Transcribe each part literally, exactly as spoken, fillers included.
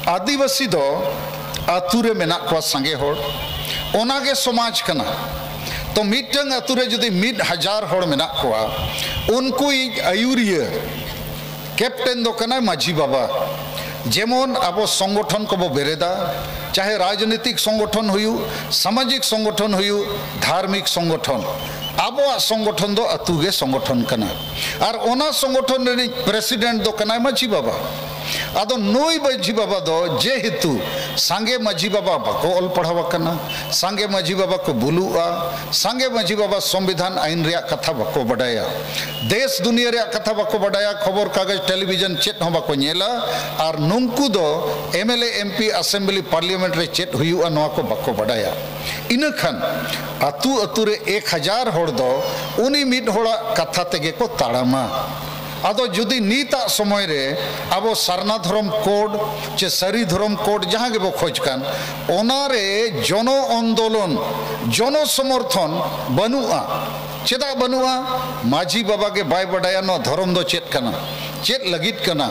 ᱟᱹᱫᱤᱵᱟᱹᱥᱤ ᱫᱚ ᱟᱹᱛᱩ ᱨᱮ ᱢᱮᱱᱟᱜ ᱠᱚᱣᱟ ᱥᱟᱸᱜᱮ ᱦᱚᱲ, ᱚᱱᱟ ᱜᱮ ᱥᱚᱢᱟᱡᱽ ᱠᱟᱱᱟ᱾ ᱛᱚ ᱢᱤᱫᱴᱟᱝ ᱟᱹᱛᱩ ᱨᱮ ᱡᱩᱫᱤ ᱢᱤᱫ ᱦᱟᱡᱟᱨ ᱦᱚᱲ ᱢᱮᱱᱟᱜ ᱠᱚᱣᱟ, ᱩᱱᱠᱩᱭᱤᱡ ᱟᱹᱭᱩᱨᱤᱭᱟᱹ ᱠᱮᱯᱴᱮᱱ ᱫᱚ ᱠᱟᱱᱟᱭ ᱢᱟᱹᱡᱷᱤ ᱵᱟᱵᱟ᱾ ᱡᱮᱢᱚᱱ ᱟᱵᱚ ᱥᱚᱝᱜᱚᱴᱷᱚᱱ ᱠᱚᱵᱚ ᱵᱮᱨᱮᱫᱟ, ᱪᱟᱦᱮ ᱨᱟᱡᱽᱱᱤᱛᱤᱠ ᱥᱚᱝᱜᱚᱴᱷᱚᱱ ᱦᱩᱭᱩᱜ, ᱥᱟᱢᱟᱡᱤᱠ ᱥᱚᱝᱜᱚᱴᱷᱚᱱ ᱦᱩᱭᱩᱜ, ᱫᱷᱟᱨᱢᱤᱠ ᱥᱚᱝᱜᱚᱴᱷᱚᱱ, ᱟᱵᱚᱣᱟᱜ ᱥᱚᱝᱜᱚᱴᱷᱚᱱ ᱫᱚ ᱟᱹᱛᱩ ᱜᱮ ᱥᱚᱝᱜᱚᱴᱷᱚᱱ ᱠᱟᱱᱟ᱾ ᱟᱨ ᱚᱱᱟ ᱥᱚᱝᱜᱚᱴᱷᱚᱱ ᱨᱤᱱᱤᱡ ᱯᱨᱮᱥᱤᱰᱮᱱᱴ ᱫᱚ ᱠᱟᱱᱟᱭ ᱢᱟᱹᱡᱷᱤ ᱵᱟᱵᱟ᱾ ᱟᱫᱚ ᱱᱩᱭ ᱢᱟᱹᱡᱷᱤ ᱵᱟᱵᱟ ᱫᱚ ᱡᱮᱦᱮᱛᱩ ᱥᱟᱸᱜᱮ ᱢᱟᱹᱡᱷᱤ ᱵᱟᱵᱟ ᱵᱟᱠᱚ ᱚᱞ ᱯᱟᱲᱦᱟᱣ ᱟᱠᱟᱱᱟ, ᱥᱟᱸᱜᱮ ᱢᱟᱹᱡᱷᱤ ᱵᱟᱵᱟ ᱠᱚ ᱵᱩᱞᱩᱜᱼᱟ, ᱥᱟᱸᱜᱮ ᱢᱟᱹᱡᱷᱤ ᱵᱟᱵᱟ ᱥᱚᱝᱵᱤᱫᱷᱟᱱ ᱟᱹᱭᱤᱱ ᱨᱮᱭᱟᱜ ᱠᱟᱛᱷᱟ ᱵᱟᱠᱚ ᱵᱟᱰᱟᱭᱟ, ᱫᱮᱥ ᱫᱩᱱᱤᱭᱟᱹ ᱨᱮᱭᱟᱜ ᱠᱟᱛᱷᱟ ᱵᱟᱠᱚ ᱵᱟᱰᱟᱭᱟ, ᱠᱷᱚᱵᱚᱨ ᱠᱟᱜᱚᱡᱽ, ᱴᱮᱞᱤᱵᱷᱤᱡᱚᱱ ᱪᱮᱫ ᱦᱚᱸ ᱵᱟᱠᱚ ᱧᱮᱞᱟ, ᱟᱨ ᱱᱩᱝᱠᱩ ᱫᱚ M L A, M P, assembly, parliament ᱨᱮ ᱪᱮᱫ ᱦᱩᱭᱩᱜᱼᱟ ᱱᱚᱣᱟ ᱠᱚ ᱵᱟᱠᱚ ᱵᱟᱰᱟᱭᱟ᱾ ᱤᱱᱟᱹᱠᱷᱟᱱ ᱟᱹᱛᱩ ᱟᱹᱛᱩ ᱨᱮ ᱮᱠ ᱦᱟᱡᱟᱨ ᱦᱚᱲ ᱫᱚ ᱩᱱᱤ ᱢᱤᱫ ᱦᱚᱲᱟᱜ ᱠᱟᱛᱷᱟ ᱛᱮᱜᱮ ᱠᱚ ᱛᱟᱲᱟᱢᱟ᱾ ᱟᱫᱚ ᱡᱩᱫᱤ ᱱᱤᱛᱟᱜ ᱥᱚᱢᱚᱭ ᱨᱮ ᱟᱵᱚ ᱥᱟᱨᱱᱟ ᱫᱷᱚᱨᱚᱢ ᱠᱳᱰ ᱪᱮ ᱥᱟᱹᱨᱤ ᱫᱷᱚᱨᱚᱢ ᱠᱳᱰ ᱡᱟᱦᱟᱸ ᱜᱮᱵᱚ ᱠᱷᱚᱡᱽ ᱠᱟᱱ, ᱚᱱᱟᱨᱮ ᱡᱚᱱᱚ ᱟᱱᱫᱳᱞᱚᱱ, ᱡᱚᱱᱚ ᱥᱚᱢᱚᱨᱛᱷᱚᱱ ᱵᱟᱹᱱᱩᱜᱼᱟ᱾ ᱪᱮᱫᱟᱜ ᱵᱟᱹᱱᱩᱜᱼᱟ? ᱢᱟᱹᱡᱷᱤ ᱵᱟᱵᱟ ᱜᱮ ᱵᱟᱭ ᱵᱟᱰᱟᱭᱟ ᱱᱚᱣᱟ ᱫᱷᱚᱨᱚᱢ ᱫᱚ ᱪᱮᱫ ᱠᱟᱱᱟ, ᱪᱮᱫ ᱞᱟᱹᱜᱤᱫ ᱠᱟᱱᱟ,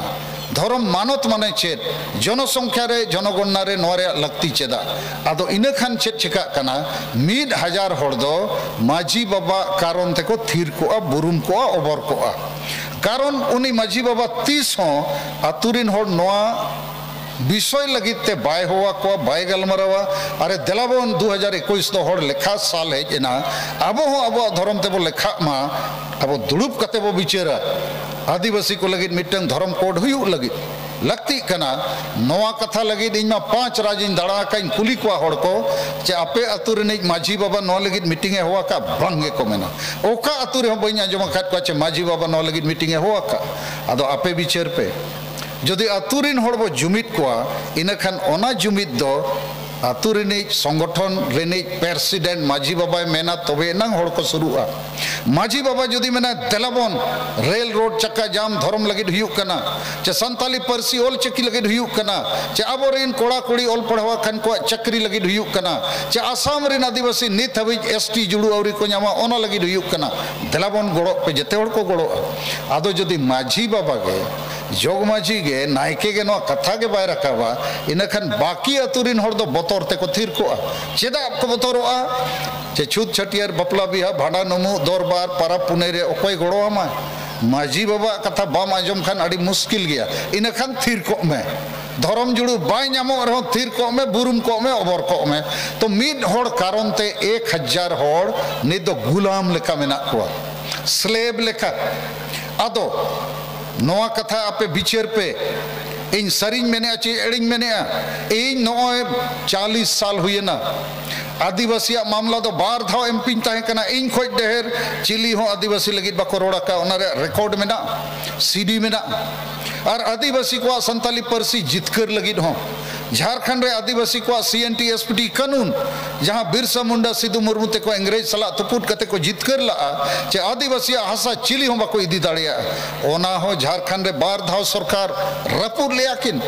ᱫᱷᱚᱨᱚᱢ ᱢᱟᱱᱚᱛ ᱢᱟᱱᱮ ᱪᱮᱫ, ᱡᱚᱱᱚᱥᱚᱝᱠᱷᱟ ᱨᱮ, ᱡᱚᱱᱚᱜᱚᱱᱱᱟ ᱨᱮ ᱱᱚᱣᱟ ᱨᱮᱭᱟᱜ ᱞᱟᱹᱠᱛᱤ ᱪᱮᱫᱟᱜ? ᱟᱫᱚ ᱤᱱᱟᱹ ᱠᱷᱟᱱ ᱪᱮᱫ ᱪᱮᱠᱟᱜ ᱠᱟᱱᱟ? ᱢᱤᱫ ᱦᱟᱡᱟᱨ ᱦᱚᱲ ᱫᱚ ᱢᱟᱹᱡᱷᱤ ᱵᱟᱵᱟ ᱠᱟᱨᱚᱱ ᱛᱮᱠᱚ ᱛᱷᱤᱨ ᱠᱚᱜᱼᱟ, ᱵᱩᱨᱩᱢ ᱠᱚᱜᱼᱟ, ᱚᱵᱚᱨ ᱠᱚᱜᱼᱟ᱾ ᱠᱟᱨᱚᱱ ᱩᱱᱤ ᱢᱟᱹᱡᱷᱤ ᱵᱟᱵᱟ ᱛᱤᱥ ᱦᱚᱸ ᱟᱹᱛᱩ ᱨᱤᱱ ᱦᱚᱲ ᱱᱚᱣᱟ ᱵᱤᱥᱚᱭ ᱞᱟᱹᱜᱤᱫ ᱛᱮ ᱵᱟᱭ ᱦᱚᱦᱚ ᱟᱠᱚᱣᱟ, ᱵᱟᱭ ᱜᱟᱞᱢᱟᱨᱟᱣᱟ᱾ ᱟᱨᱮ ᱫᱮᱞᱟᱵᱚᱱ, ᱫᱩ ᱦᱟᱡᱟᱨ ᱮᱠᱩᱥ ᱫᱚ ᱦᱚᱲ ᱞᱮᱠᱷᱟ ᱥᱟᱞ ᱦᱮᱡ ᱮᱱᱟ, ᱟᱵᱚ ᱦᱚᱸ ᱟᱵᱚᱣᱟᱜ ᱫᱷᱚᱨᱚᱢ ᱛᱮᱵᱚ ᱞᱮᱠᱷᱟᱜ ᱢᱟ, ᱟᱵᱚ ᱫᱩᱲᱩᱵ ᱠᱟᱛᱮ ᱵᱚ ᱵᱤᱪᱟᱹᱨᱟ᱾ ᱟᱹᱫᱤᱵᱟᱹᱥᱤ ᱠᱚ ᱞᱟᱹᱜᱤᱫ ᱢᱤᱫᱴᱟᱝ ᱫᱷᱚᱨᱚᱢ ᱠᱳᱰ ᱦᱩᱭᱩᱜ ᱞᱟᱹᱜᱤᱫ ᱞᱟᱹᱠᱛᱤᱜ ᱠᱟᱱᱟ᱾ ᱱᱚᱣᱟ ᱠᱟᱛᱷᱟ ᱞᱟᱹᱜᱤᱫ ᱤᱧ ᱢᱟ ᱯᱟᱸᱪ ᱨᱟᱡᱽ ᱤᱧ ᱫᱟᱬᱟ ᱟᱠᱟᱫ, ᱤᱧ ᱠᱩᱞᱤ ᱠᱚᱣᱟ ᱦᱚᱲ ᱠᱚ, ᱪᱮ ᱟᱯᱮ ᱟᱹᱛᱩ ᱨᱤᱱᱤᱡ ᱢᱟᱹᱡᱷᱤ ᱵᱟᱵᱟ ᱱᱚᱣᱟ ᱞᱟᱹᱜᱤᱫ ᱢᱤᱴᱤᱝ ᱮ ᱦᱚᱦᱚ ᱟᱠᱟᱫ? ᱵᱟᱝ ᱜᱮᱠᱚ ᱢᱮᱱᱟ᱾ ᱚᱠᱟ ᱟᱹᱛᱩ ᱨᱮᱦᱚᱸ ᱵᱟᱹᱧ ᱟᱸᱡᱚᱢ ᱟᱠᱟᱫ ᱠᱚᱣᱟ ᱪᱮ ᱢᱟᱹᱡᱷᱤ ᱵᱟᱵᱟ ᱱᱚᱣᱟ ᱞᱟᱹᱜᱤᱫ ᱢᱤᱴᱤᱝ ᱮ ᱦᱚᱦᱚ ᱟᱠᱟᱫ᱾ ᱟᱫᱚ ᱟᱯᱮ ᱵᱤᱪᱟᱹᱨ ᱯᱮ᱾ ᱡᱩᱫᱤ ᱟᱹᱛᱩ ᱨᱤᱱ ᱦᱚᱲ ᱵᱚ ᱡᱩᱢᱤᱫ ᱠᱚᱣᱟ, ᱤᱱᱟᱹᱠᱷᱟᱱ ᱚᱱᱟ ᱡᱩᱢᱤᱫ ᱫᱚ ᱟᱹᱛᱩ ᱨᱤᱱᱤᱡ ᱥᱚᱝᱜᱚᱴᱷᱚᱱ ᱨᱤᱱᱤᱡ ᱯᱨᱮᱥᱤᱰᱮᱱᱴ ᱢᱟᱹᱡᱷᱤ ᱵᱟᱵᱟᱭ ᱢᱮᱱᱟ, ᱛᱚᱵᱮ ᱮᱱᱟᱝ ᱦᱚᱲ ᱠᱚ ᱥᱩᱨᱩᱜᱼᱟ᱾ ᱢᱟᱹᱡᱷᱤ ᱵᱟᱵᱟ ᱡᱩᱫᱤ ᱢᱮᱱᱟ, "ᱫᱮᱞᱟᱵᱚᱱ, ᱨᱮᱞ ᱨᱳᱰ ᱪᱟᱠᱟ ᱡᱟᱢ ᱫᱷᱚᱨᱚᱢ ᱞᱟᱹᱜᱤᱫ ᱦᱩᱭᱩᱜ ᱠᱟᱱᱟ, ᱪᱮ ᱥᱟᱱᱛᱟᱞᱤ ᱯᱟᱹᱨᱥᱤ ᱚᱞ ᱪᱤᱠᱤ ᱞᱟᱹᱜᱤᱫ ᱦᱩᱭᱩᱜ ᱠᱟᱱᱟ, ᱪᱮ ᱟᱵᱚᱨᱮᱱ ᱠᱚᱲᱟ ᱠᱩᱲᱤ ᱚᱞ ᱯᱟᱲᱦᱟᱣ ᱟᱠᱟᱱ ᱠᱚᱣᱟᱜ ᱪᱟᱹᱠᱨᱤ ᱞᱟᱹᱜᱤᱫ ᱦᱩᱭᱩᱜ ᱠᱟᱱᱟ, ᱪᱮ ᱟᱥᱟᱢ ᱨᱮᱱ ᱟᱹᱫᱤᱵᱟᱹᱥᱤ ᱱᱤᱛ ᱦᱟᱹᱵᱤᱡ ᱮᱥ ᱴᱤ ᱡᱩᱲᱩ ᱟᱹᱣᱨᱤ ᱠᱚ ᱧᱟᱢᱟ, ᱚᱱᱟ ᱞᱟᱹᱜᱤᱫ ᱦᱩᱭᱩᱜ ᱠᱟᱱᱟ, ᱫᱮᱞᱟᱵᱚᱱ ᱜᱚᱲᱚᱜ ᱯᱮ", ᱡᱮᱛᱮ ᱦᱚᱲ ᱠᱚ ᱜᱚᱲᱚᱜᱼᱟ᱾ ᱟᱫᱚ ᱡᱩᱫᱤ ᱢᱟᱹᱡᱷᱤ ᱵᱟᱵᱟ ᱜᱮ ᱡᱚᱜᱽ ᱢᱟᱹᱡᱷᱤ ᱜᱮ, ᱱᱟᱭᱠᱮ ᱜᱮ ᱱᱚᱣᱟ ᱠᱟᱛᱷᱟ ᱜᱮ ᱵᱟᱭ ᱨᱟᱠᱟᱵᱟ, ᱤᱱᱟᱹᱠᱷᱟᱱ ᱵᱟᱹᱠᱤ ᱟᱹᱛᱩ ᱨᱤᱱ ᱦᱚᱲ ᱫᱚ ᱵᱚᱛᱚᱨ ᱛᱮᱠᱚ ᱛᱷᱤᱨ ᱠᱚᱜᱼᱟ᱾ ᱪᱮᱫᱟᱜ ᱠᱚ ᱵᱚᱛᱚᱨᱚᱜᱼᱟ? ᱪᱮ ᱪᱷᱩᱛ ᱪᱷᱟᱹᱴᱭᱟᱹᱨ, ᱵᱟᱯᱞᱟ ᱵᱤᱦᱟ, ᱵᱷᱟᱸᱰᱟᱱ, ᱩᱢᱩᱜ, ᱫᱚᱨᱵᱟᱨ, ᱯᱟᱨᱟᱵᱽ ᱯᱩᱱᱟᱹᱭ ᱨᱮ ᱚᱠᱚᱭ ᱜᱚᱲᱚ ᱟᱢᱟᱭ? ᱢᱟᱹᱡᱷᱤ ᱵᱟᱵᱟᱣᱟᱜ ᱠᱟᱛᱷᱟ ᱵᱟᱢ ᱟᱸᱡᱚᱢ ᱠᱷᱟᱱ ᱟᱹᱰᱤ ᱢᱩᱥᱠᱤᱞ ᱜᱮᱭᱟ᱾ ᱤᱱᱟᱹᱠᱷᱟᱱ ᱛᱷᱤᱨ ᱠᱚᱜ ᱢᱮ᱾ ᱫᱷᱚᱨᱚᱢ ᱡᱩᱲᱩ ᱵᱟᱭ ᱧᱟᱢᱚᱜ ᱨᱮᱦᱚᱸ ᱛᱷᱤᱨ ᱠᱚᱜ ᱢᱮ, ᱵᱩᱨᱩᱢ ᱠᱚᱜ ᱢᱮ, ᱚᱵᱚᱨ ᱠᱚᱜ ᱢᱮ᱾ ᱛᱚ ᱢᱤᱫ ᱦᱚᱲ ᱠᱟᱨᱚᱱ ᱛᱮ ᱮᱠ ᱦᱟᱡᱟᱨ ᱦᱚᱲ ᱱᱤᱛ ᱫᱚ ᱜᱩᱞᱟᱢ ᱞᱮᱠᱟ ᱢᱮᱱᱟᱜ ᱠᱚᱣᱟ, slave ᱞᱮᱠᱟ᱾ ᱟᱫᱚ ᱱᱚᱣᱟ ᱠᱟᱛᱷᱟ ᱟᱯᱮ ᱵᱤᱪᱟᱹᱨ ᱯᱮ᱾ ᱤᱧ ᱥᱟᱹᱨᱤᱧ ᱢᱮᱱᱮᱜᱼᱟ ᱪᱮ ᱮᱲᱮᱧ ᱢᱮᱱᱮᱜᱼᱟ? ᱤᱧ ᱱᱚᱜᱼᱚᱭ ᱪᱟᱞᱤᱥ ᱥᱟᱞ ᱦᱩᱭᱮᱱᱟ᱾ ᱟᱹᱫᱤᱵᱟᱹᱥᱤᱭᱟᱜ ᱢᱟᱢᱞᱟ ᱫᱚ ᱵᱟᱨ ᱫᱷᱟᱣ ᱮᱢ ᱯᱤᱧ ᱛᱟᱦᱮᱸ ᱠᱟᱱᱟ᱾ ᱤᱧ ᱠᱷᱚᱡ ᱰᱷᱮᱨ ᱪᱤᱞᱤ ᱦᱚᱸ ᱟᱹᱫᱤᱵᱟᱹᱥᱤ ᱞᱟᱹᱜᱤᱫ ᱵᱟᱠᱚ ᱨᱚᱲ ᱟᱠᱟᱫ᱾ ᱚᱱᱟ ᱨᱮᱭᱟᱜ ᱨᱮᱠᱚᱨᱰ ᱢᱮᱱᱟᱜᱼᱟ, ᱥᱤᱰᱤ ᱢᱮᱱᱟᱜᱼᱟ᱾ ᱟᱨ ᱟᱹᱫᱤᱵᱟᱹᱥᱤ ᱠᱚᱣᱟᱜ ᱥᱟᱱᱛᱟᱞᱤ ᱯᱟᱹᱨᱥᱤ ᱡᱤᱛᱠᱟᱹᱨ ᱞᱟᱹᱜᱤᱫ ᱦᱚᱸ, ᱡᱷᱟᱲᱠᱷᱚᱸᱰ ᱨᱮ ᱟᱹᱫᱤᱵᱟᱹᱥᱤ ᱠᱚᱣᱟᱜ ᱥᱤ N T S P T ᱠᱟᱹᱱᱩᱱ, ᱡᱟᱦᱟᱸ ᱵᱤᱨᱥᱟ ᱢᱩᱱᱰᱟ, ᱥᱤᱫᱩ ᱢᱩᱨᱢᱩ ᱛᱮᱠᱚ ᱤᱝᱨᱮᱡᱽ ᱥᱟᱞᱟᱜ ᱛᱩᱯᱩᱫ ᱠᱟᱛᱮ ᱠᱚ ᱡᱤᱛᱠᱟᱹᱨ ᱞᱟᱜᱼᱟ, ᱪᱮ ᱟᱹᱫᱤᱵᱟᱹᱥᱤᱭᱟᱜ ᱦᱟᱥᱟ ᱪᱤᱞᱤ ᱦᱚᱸ ᱵᱟᱠᱚ ᱤᱫᱤ ᱫᱟᱲᱮᱭᱟᱜᱼᱟ, ᱚᱱᱟ ᱦᱚᱸ ᱡᱷᱟᱲᱠᱷᱚᱸᱰ ᱨᱮ ᱵᱟᱨ ᱫᱷᱟᱣ ᱥᱚᱨᱠᱟᱨ ᱨᱟᱹᱯᱩᱫ ᱞᱮᱭᱟ ᱠᱤᱱ᱾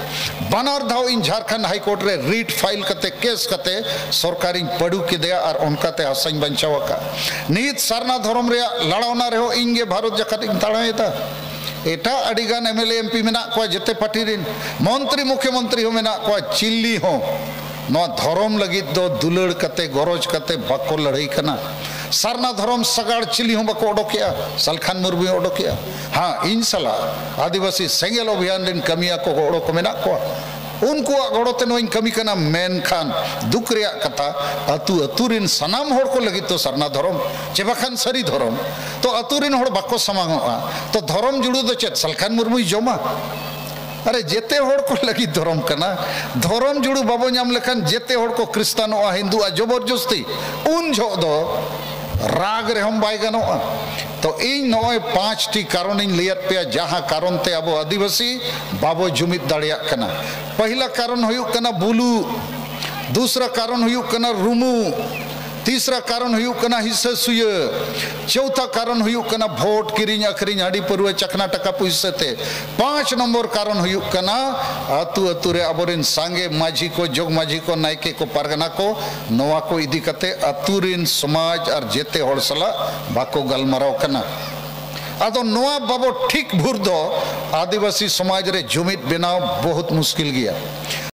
ᱵᱟᱱᱟᱨ ᱫᱷᱟᱣ ᱤᱧ ᱡᱷᱟᱲᱠᱷᱚᱸᱰ ᱦᱟᱭ ᱠᱳᱨᱴ ᱨᱮ ᱨᱤᱴ ᱯᱷᱟᱭᱤᱞ ᱠᱟᱛᱮ, ᱠᱮᱥ ᱠᱟᱛᱮ ᱥᱚᱨᱠᱟᱨᱤᱧ ᱯᱟᱹᱰᱩ ᱠᱮᱫᱮᱭᱟ ᱟᱨ ᱚᱱᱠᱟᱛᱮ ᱦᱟᱥᱟᱧ ᱵᱟᱧᱪᱟᱣ ᱟᱠᱟᱫ᱾ ᱱᱤᱛ ᱥᱟᱨᱱᱟ ᱫᱷᱚᱨᱚᱢ ᱨᱮᱭᱟᱜ ᱞᱟᱲᱟᱣᱱᱟ ᱨᱮᱦᱚᱸ ᱤᱧ ᱜᱮ ᱵᱷᱟᱨᱚᱛ ᱡᱟᱠᱟᱛ ᱤᱧ ᱫᱟᱬᱟᱭᱮᱫᱟ᱾ ᱮᱴᱟᱜ ᱟᱹᱰᱤᱜᱟᱱ M L A, M P ᱢᱮᱱᱟᱜ ᱠᱚᱣᱟ, ᱡᱮᱛᱮ ᱯᱟᱨᱴᱤ ᱨᱮᱱ ᱢᱚᱱᱛᱨᱤ, ᱢᱩᱠᱷᱭᱚᱢᱚᱱᱛᱨᱤ ᱦᱚᱸ ᱢᱮᱱᱟᱜ ᱠᱚᱣᱟ, ᱪᱤᱞᱤ ᱦᱚᱸ ᱱᱚᱣᱟ ᱫᱷᱚᱨᱚᱢ ᱞᱟᱹᱜᱤᱫ ᱫᱚ ᱫᱩᱞᱟᱹᱲ ᱠᱟᱛᱮ, ᱜᱚᱨᱚᱡᱽ ᱠᱟᱛᱮ ᱵᱟᱠᱚ ᱞᱟᱹᱲᱦᱟᱹᱭ ᱠᱟᱱᱟ᱾ ᱥᱟᱨᱱᱟ ᱫᱷᱚᱨᱚᱢ ᱥᱟᱜᱟᱲ ᱪᱤᱞᱤ ᱦᱚᱸ ᱵᱟᱠᱚ ᱚᱰᱚᱠᱮᱜᱼᱟ, ᱥᱟᱞᱠᱷᱟᱱ ᱢᱩᱨᱢᱩᱭ ᱚᱰᱚᱠᱮᱜᱼᱟ᱾ ᱦᱮᱸ, ᱤᱧ ᱥᱟᱞᱟᱜ ᱟᱹᱫᱤᱵᱟᱹᱥᱤ ᱥᱮᱸᱜᱮᱞ ᱚᱵᱷᱤᱭᱟᱱ ᱨᱮᱱ ᱠᱟᱹᱢᱤᱭᱟᱹ ᱠᱚ ᱜᱚᱲᱚ ᱠᱚ ᱢᱮᱱᱟᱜ ᱠᱚᱣᱟ, ᱩᱱᱠᱩᱣᱟᱜ ᱜᱚᱲᱚ ᱛᱮ ᱱᱚᱣᱟᱧ ᱠᱟᱹᱢᱤ ᱠᱟᱱᱟ᱾ ᱢᱮᱱᱠᱷᱟᱱ ᱫᱩᱠ ᱨᱮᱭᱟᱜ ᱠᱟᱛᱷᱟ, ᱟᱹᱛᱩ ᱟᱹᱛᱩ ᱨᱮᱱ ᱥᱟᱱᱟᱢ ᱦᱚᱲ ᱠᱚ ᱞᱟᱹᱜᱤᱫ ᱫᱚ ᱥᱟᱨᱱᱟ ᱫᱷᱚᱨᱚᱢ ᱪᱮ ᱵᱟᱠᱷᱟᱱ ᱥᱟᱹᱨᱤ ᱫᱷᱚᱨᱚᱢ, ᱛᱚ ᱟᱹᱛᱩ ᱨᱮᱱ ᱦᱚᱲ ᱵᱟᱠᱚ ᱥᱟᱢᱟᱝᱚᱜᱼᱟ᱾ ᱛᱚ ᱫᱷᱚᱨᱚᱢ ᱡᱩᱲᱩ ᱫᱚ ᱪᱮᱫ ᱥᱟᱞᱠᱷᱟᱱ ᱢᱩᱨᱢᱩᱭ ᱡᱚᱢᱟ? ᱟᱨᱮ, ᱡᱮᱛᱮ ᱦᱚᱲ ᱠᱚ ᱞᱟᱹᱜᱤᱫ ᱫᱷᱚᱨᱚᱢ ᱠᱟᱱᱟ᱾ ᱫᱷᱚᱨᱚᱢ ᱡᱩᱲᱩ ᱵᱟᱵᱚ ᱧᱟᱢ ᱞᱮᱠᱷᱟᱱ ᱡᱮᱛᱮ ᱦᱚᱲ ᱠᱚ ᱠᱷᱨᱤᱥᱛᱟᱱᱚᱜᱼᱟ, ᱦᱤᱱᱫᱩᱜᱼᱟ, ᱡᱚᱵᱚᱨᱡᱚᱥᱛᱤ, ᱩᱱ ᱡᱚᱦᱚᱜ ᱫᱚ ᱨᱟᱜᱽ ᱨᱮᱦᱚᱸ ᱵᱟᱭ ᱜᱟᱱᱚᱜᱼᱟ᱾ ᱛᱚ ᱤᱧ ᱱᱚᱜᱼᱚᱭ ᱯᱟᱸᱪᱴᱤ ᱠᱟᱨᱚᱱᱤᱧ ᱞᱟᱹᱭᱟᱫ ᱯᱮᱭᱟ, ᱡᱟᱦᱟᱸ ᱠᱟᱨᱚᱱ ᱛᱮ ᱟᱵᱚ ᱟᱹᱫᱤᱵᱟᱹᱥᱤ ᱵᱟᱵᱚ ᱡᱩᱢᱤᱫ ᱫᱟᱲᱮᱭᱟᱜ ᱠᱟᱱᱟ᱾ ᱯᱟᱹᱦᱤᱞᱟ ᱠᱟᱨᱚᱱ ᱦᱩᱭᱩᱜ ᱠᱟᱱᱟ ᱵᱩᱞᱩ, ᱫᱩᱥᱨᱟ ᱠᱟᱨᱚᱱ ᱦᱩᱭᱩᱜ ᱠᱟᱱᱟ ᱨᱩᱢᱩ, ᱛᱤᱥᱨᱟ ᱠᱟᱨᱚᱱ ᱦᱩᱭᱩᱜ ᱠᱟᱱᱟ ᱦᱤᱥᱟᱹ ᱥᱩᱭᱟᱹ, ᱪᱳᱣᱛᱷᱟ ᱠᱟᱨᱚᱱ ᱦᱩᱭᱩᱜ ᱠᱟᱱᱟ ᱵᱷᱳᱴ, ᱠᱤᱨᱤᱧ ᱟᱹᱠᱷᱨᱤᱧ, ᱦᱟᱺᱰᱤ ᱯᱟᱹᱨᱣᱟᱹ, ᱪᱟᱠᱷᱱᱟ ᱴᱟᱠᱟ ᱯᱩᱭᱥᱟᱹ ᱛᱮ, ᱯᱟᱸᱪ ᱱᱚᱢᱵᱚᱨ ᱠᱟᱨᱚᱱ ᱦᱩᱭᱩᱜ ᱠᱟᱱᱟ ᱟᱹᱛᱩ ᱟᱹᱛᱩ ᱨᱮ ᱟᱵᱚᱨᱮᱱ ᱥᱟᱸᱜᱮ ᱢᱟᱹᱡᱷᱤ ᱠᱚ, ᱡᱚᱜᱽ ᱢᱟᱹᱡᱷᱤ ᱠᱚ, ᱱᱟᱭᱠᱮ ᱠᱚ, ᱯᱟᱨᱜᱟᱱᱟ ᱠᱚ, ᱱᱚᱣᱟ ᱠᱚ ᱤᱫᱤ ᱠᱟᱛᱮ ᱟᱹᱛᱩ ᱨᱮᱱ ᱥᱚᱢᱟᱡᱽ ᱟᱨ ᱡᱮᱛᱮ ᱦᱚᱲ ᱥᱟᱞᱟᱜ ᱵᱟᱠᱚ ᱜᱟᱞᱢᱟᱨᱟᱣ ᱠᱟᱱᱟ᱾ ᱟᱫᱚ ᱱᱚᱣᱟ ᱵᱟᱵᱚ ᱴᱷᱤᱠ ᱵᱷᱩᱨ ᱫᱚ ᱟᱹᱫᱤᱵᱟᱹᱥᱤ ᱥᱚᱢᱟᱡᱽ ᱨᱮ ᱡᱩᱢᱤᱫ ᱵᱮᱱᱟᱣ ᱵᱚᱦᱩᱛ ᱢᱩᱥᱠᱤᱞ ᱜᱮᱭᱟ᱾